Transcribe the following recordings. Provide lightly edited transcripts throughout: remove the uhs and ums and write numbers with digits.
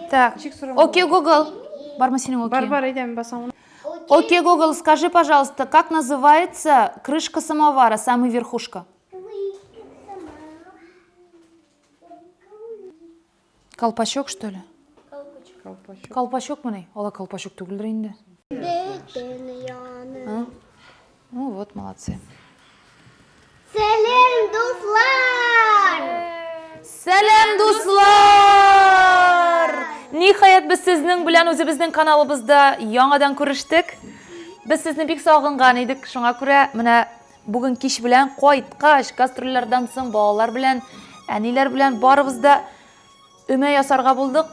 Так. Окей, Google. Бармы синең окей? Бар, бар, әйдә, мин басам. Окей, Google, скажи, пожалуйста, как называется крышка самовара, самая верхушка? Колпачок, что ли? Колпачок. Колпачок мыни? Ала колпачок түгелдер инде. Бөтен яны. Ну вот, молодцы. Сәлам, дуслар! Сәлам, дуслар! Ниһаять, без сезнең белән үзебезнең каналыбызда яңадан күрештек. Без сезне бик сагынган идек, шуңа күрә менә бүген кич белән кайткач, гастрольләрдән соң балалар белән, әниләр белән барыбыз да өмә ясарга булдык.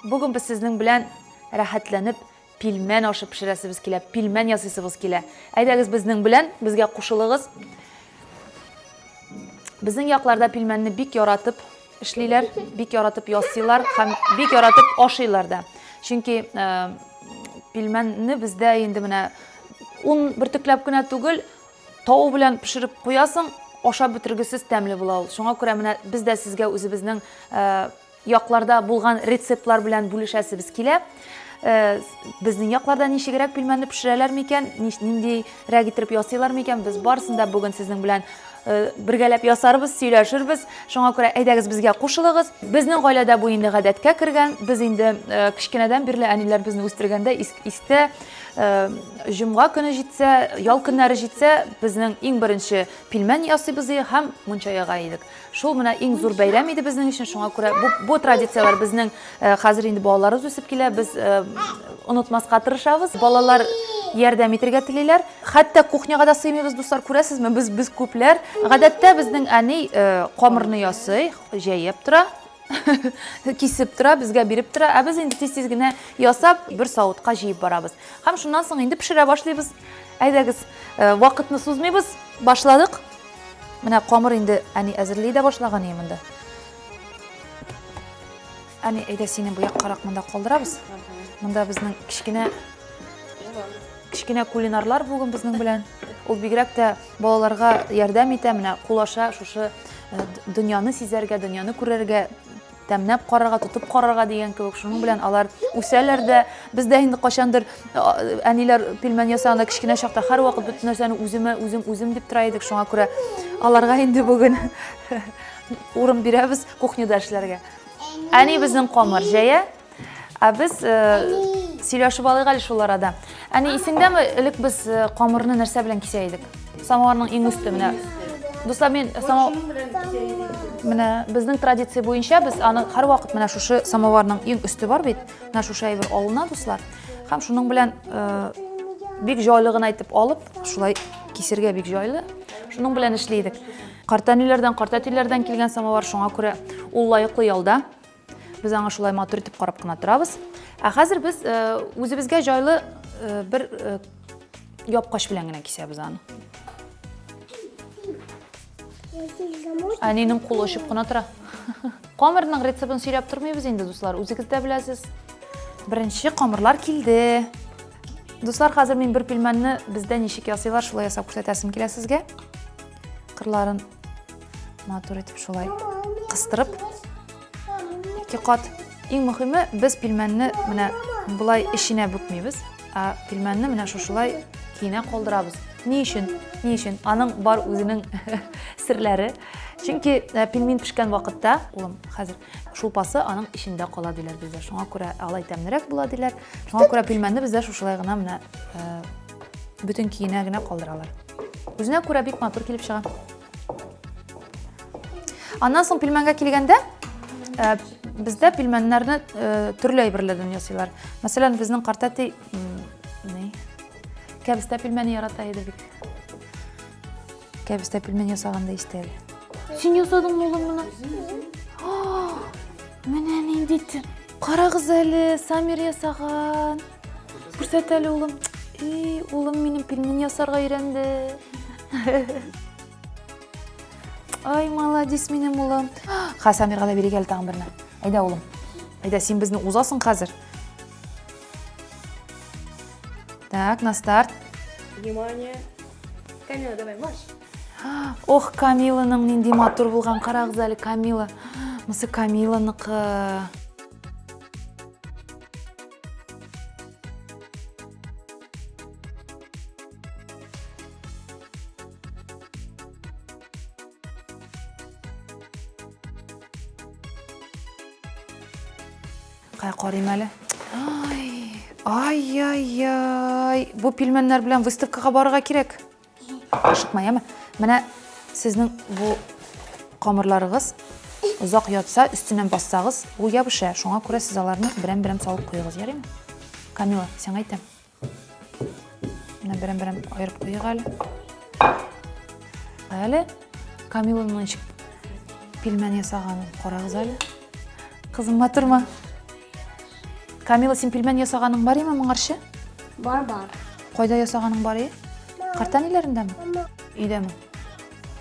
Бүген без сезнең белән рәхәтләнеп пилмән ашы пешерәсебез килә, пилмән ясыйсыбыз килә. Әйдәгез безнең белән, безгә кушылыгыз. Безнең якларда пилмәнне бик яратып эшлиләр, бик яратып ясыйлар һәм бик яратып ашыйлар да. Чөнки э, пилмәнне бездә инде менә он бөртекләп кенә түгел, тау белән пешереп куясың, ашап бетергесез тәмле була ул. Шуңа күрә менә без дә сезгә үзебезнең э, якларда булган рецептлар белән бүлешәсебез килә. Э, безнең якларда ничегрәк пилмәнне пешерәләр микән, ниндирәк итеп ясыйлар микән, без барысын да бүген сезнең белән э, бергәләп ясарбыз, сөйләшербез. Шуңа күрә әйдәгез безгә кушылыгыз. Безнең гаиләдә бу инде гадәткә кергән. Без инде э, кечкенәдән бирле әниләр безне үстергәндә истә җомга көне җитсә, ял көннәре җитсә, безнең иң беренче пилмән ясыйбыз һәм мунча яга идек. Шул менә иң зур бәйрәм иде безнең өчен, шуңа күрә бу, бу традицияләр безнең э, хәзер инде балаларыбыз үсеп килә, без э, онытмаска тырышабыз. Балалар ярдәм итәргә телиләр. Хәтта кухняга да сыймыйбыз, дуслар, күрәсезме? Без без күпләр. Гадәттә безнең әни э, камырны ясый, җәеп тора, кисеп тора, безгә биреп тора. Ә без инде тиз-тиз генә ясап, бер савытка җыеп барабыз. Һәм шуннан соң инде пешерә башлыйбыз. Әйдәгез, вакытны сузмыйбыз, башладык. Менә камыр инде әни әзерли дә башлаган иде монда. Әни, әйдә сине бу яккарак монда калдырабыз. Монда безнең кечкенә кечкенә кулинарлар бүген безнең белән. Ул бигрәк тә балаларга ярдәм итә, менә кул аша шушы э, дөньяны сизәргә, дөньяны күрергә тәмнәп карарга, тотып карарга дигән кебек, шуның белән алар үсәләр дә. Без дә инде кайчандыр әниләр пилмән ясаганда кечкенә чакта һәрвакыт бөтен нәрсәне үземә, үзем, үзем дип тора идек. Шуңа күрә аларга инде бүген урын бирәбез кухняда эшләргә. Әни безнең камыр җәя. Ә без э, сөйләшеп алыйк әле шул арада. Әни, исеңдәме, элек без э, камырны нәрсә белән кисә идек? Самоварның иң өсте менә. Дуслар, мин само... Менә безнең традиция буенча без аны һәрвакыт менә шушы самоварның иң өсте бар бит. Менә шушы әйбер алына, дуслар. Һәм шуның белән э, бик җайлы гына итеп алып, шулай кисергә бик җайлы. Шуның белән эшли идек. Картәниләрдән, картәтиләрдән килгән самовар, шуңа күрә ул лаеклы ялда. Без аңа шулай матур итеп карап кына торабыз. Ә хәзер без э, үзебезгә җайлы э, бер э, япкач белән генә кисәбез аны. Әнинең кулы очып кына тора. Камырның рецептын сөйләп тормыйбыз инде, дуслар, үзегез дә беләсез. Беренче камырлар килде. Дуслар, хәзер мин бер пилмәнне бездә ничек ясыйлар, шулай ясап күрсәтәсем килә сезгә. Кырларын матур итеп шулай кыстырып ике кат. Иң мөхиме, без пилмәнне менә болай эченә бөкмибез, ә пилмәнне менә шушылай киенә калдырабыз. Ни өчен? Ни өчен? Аның бар үзенең серләре. Чөнки э, пилмин пешкән вакытта, улым, хәзер шулпасы аның эчендә кала диләр бездә. Шуңа күрә алай тәмлерәк була диләр. Шуңа күрә пилмәнне бездә шушылай гына менә э, бөтен киенә генә калдыралар. Үзенә күрә бик матур килеп чыга. Аннан соң пилмәнгә килгәндә, э, бездә пилмәннәрне э, төрле әйберләрдән ясыйлар. Мәсәлән, безнең картәти ни? Кәбестә пилмәне ярата иде бик. Кәбестә пилмән ясаганда истә әле. Син ясадыңмы улым моны? Менә нинди Карагыз әле, Самир ясаган. Күрсәт әле, улым. И, улым минем пельмень ясарга өйрәнде. Ай, молодец минем улым. Ха, Самирга да бирик әле тагын берне. Әйдә, улым. Әйдә, син безне узасың хәзер. Так, на старт. Внимание. Камила, давай, марш. Ох, Камиланың нинди матур булган. Карагыз әле, Камила. Мысы Камиланыкы. Кая карыйм әле. Ай, ай-яй-яй. Бу пилмәннәр белән выставкага барырга кирәк. Ашыкма, яме. Менә сезнең бу камырларыгыз озак ятса, өстеннән бассагыз, ул ябыша. Шуңа күрә сез аларны берәм-берәм салып куегыз, ярыймы? Камила, сиңа әйтәм. Менә берәм-берәм аерып куйыйк әле. Әле Камиланың ничек пилмән ясаганын карагыз әле. Кызым, матурмы? Камила, син пилмән ясаганың бар име моңарчы? Бар, бар. Кайда ясаганың бар и? Картәниләрендәме? Өйдәме?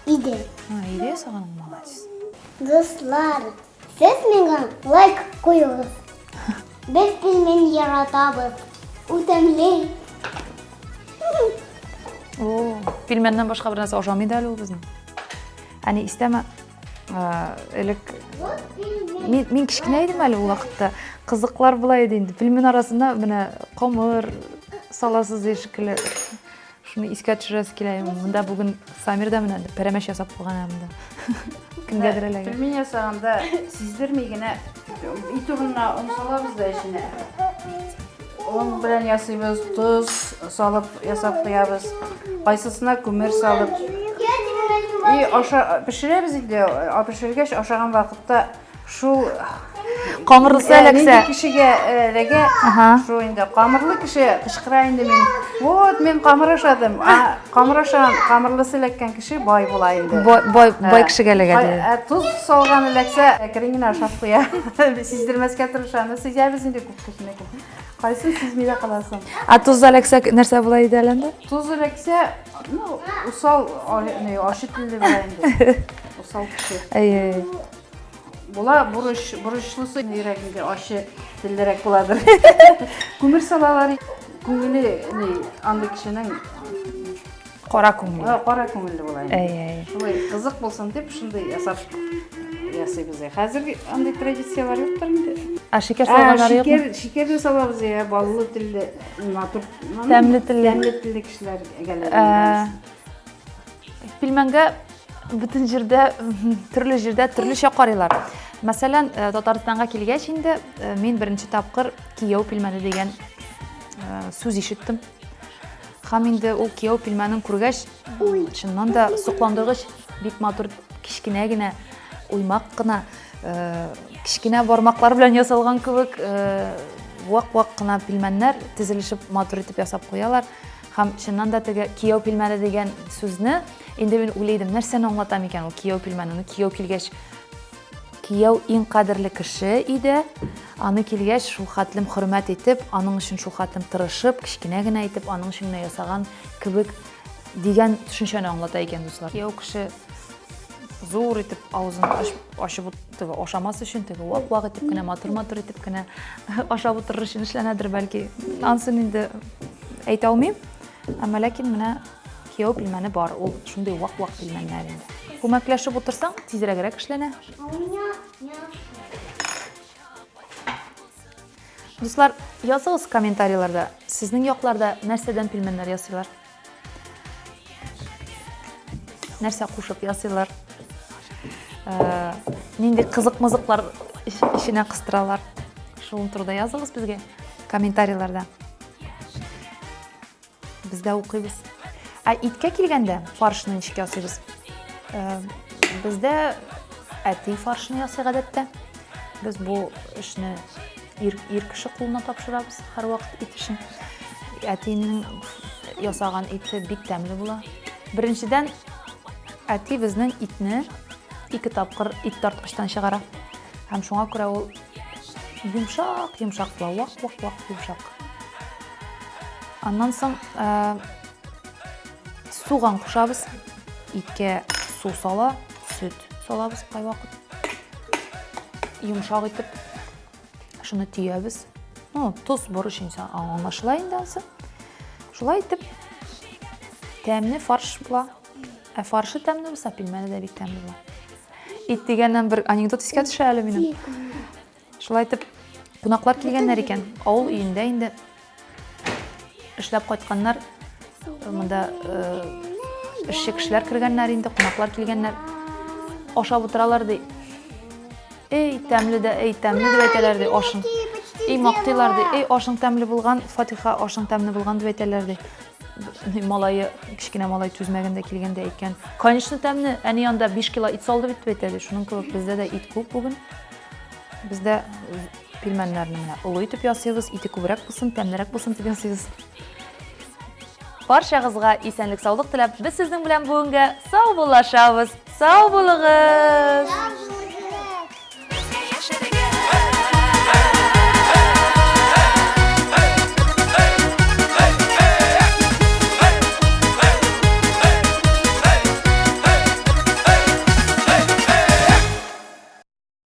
Өйдә. А, өйдә ясаганың, молодец. Дуслар, сез миңа лайк куегыз. Без пилмән яратабыз. Үтемле. О, пилмәннән башка бер нәрсә ашамый да әле ул безнең. Әни, истәме? Элек мин, мин кечкенә идем әле ул вакытта. Кызыклар була иде инде. Пилмән арасына менә камыр саласыз ди шикелле. Шуны искә төшерәсе килә. Монда бүген Самир да менә пәрәмәч ясап куйган әле монда. Кемгәдер эләгә. Пельмень ясаганда сиздерми генә ит урынына он салабыз да эченә. Он белән ясыйбыз, тоз салып ясап куябыз. Кайсысына күмер салып. И аша пешерәбез инде, а пешергәч ашаган вакытта шул камырлысы эләксә. Нинди кешегә эләгә, шул инде камырлы кеше кычкыра инде мин. Вот мин камыр ашадым. А камыр ашаган, камырлысы эләккән кеше бай була инде. Бай, бай, бай кешегә эләгә ди. Ә тоз салган эләксә, әкрен генә ашап куя. Сиздермәскә тырыша. Ну, сизәбез инде күп кешенеке. Кайсын сизми дә каласың. Ә тоз эләксә нәрсә була иде әле анда? Тоз эләксә, ну, усал, не, ачы телле була инде. Усал кеше. Әйе. Була бурыч, бурычлысы йөрәк инде ачы теллерәк буладыр. Күмер салалар, күңеле ни, андый кешенең кара күңелле. Кара күңелле була инде. Әйе, әйе. Шулай кызык булсын дип шундый ясап ясыйбыз. Хәзер андый традицияләр юктыр инде. Ә шикәр салганнары юкмы? Шикәр, шикәр дә салабыз, я, баллы телле, матур, тәмле телле. Тәмле телле кешеләргә. Пилмәнгә бөтен җирдә, төрле җирдә төрлечә карыйлар. Мәсәлән, э, Татарстанга килгәч инде, э, мин беренче тапкыр кияү пилмәне дигән э, сүз ишеттем. Һәм инде ул кияү пилмәнен күргәч, чыннан да сокландыргыч, бик матур кечкенә генә, уймак кына, кечкенә бармаклар белән ясалган кебек, вак-вак кына пилмәннәр тезелешеп матур итеп ясап куялар. Һәм чыннан да теге кияү пилмәне дигән сүзне инде мин уйлый идем, нәрсәне аңлата микән ул кияү пилмәне? Ну, кияү килгәч, кияү иң кадерле кеше иде. Аны килгәч, шул хәтлем хөрмәт итеп, аның өчен шул хәтлем тырышып, кечкенә генә итеп, аның өчен генә ясаган кебек дигән төшенчәне аңлата икән, дуслар. Кияү кеше зур итеп авызын ачып теге ашамас өчен, теге вак-вак итеп кенә, матур-матур итеп кенә ашап утырыр өчен эшләнәдер бәлки. Ансын инде әйтә алмыйм. Әмма ләкин менә кияү пилмәне бар. Ул шундый вак-вак пилмәннәр инде. Күмәкләшеп утырсаң, тизрәгрәк эшләнә. Дуслар, языгыз комментарийларда, сезнең якларда нәрсәдән пилмәннәр ясыйлар? Нәрсә кушып ясыйлар? Э, нинди кызык-мызыклар эченә кыстыралар? Шул турыда языгыз безгә комментарийларда. Без дә укыйбыз. Ә иткә килгәндә, фаршны ничек ясыйбыз? Э, бездә әти фаршны ясый гадәттә. Без бу эшне ир, ир кеше кулына тапшырабыз һәрвакыт ит эшен. Әтинең ясаган ите бик тәмле була. Беренчедән, әти безнең итне ике тапкыр ит тарткычтан чыгара. Һәм шуңа күрә ул йомшак, йомшак була, вак, вак, вак йомшак. Аннан соң э, суган кушабыз. Иткә су сала, сөт салабыз кайвакыт. Йомшак итеп шуны төябез. Ну, тоз, борыч инде аңлашыла инде ансы. Шулай итеп тәмле фарш була. Ә фаршы тәмле булса, пилмәне дә бик тәмле була. Ит дигәннән бер анекдот искә төшә әле минем. Шулай итеп, кунаклар килгәннәр икән. Авыл өендә инде эшләп кайтканнар. Монда э, эшче кешеләр кергәннәр инде, кунаклар килгәннәр. Ашап утыралар ди. Эй, тәмле дә, эй, тәмле дип әйтәләр ди ашын. И мактыйлар ди. Эй, ашың тәмле булган, Фатиха, ашың тәмле булган дип әйтәләр ди. Малае, кечкенә малай түзмәгән дә килгән дә әйткән. Конечно, тәмле. Әни анда 5 кило ит салды бит дип әйтә ди. Шуның кебек бездә дә ит күп бүген. Бездә пельменнәрне менә олы итеп ясыйбыз, ите күбрәк булсын, тәмлерәк булсын дип ясыйбыз. Барчагызга исәнлек-саулык теләп, без сезнең белән бүгенгә саубуллашабыз. Сау булыгыз!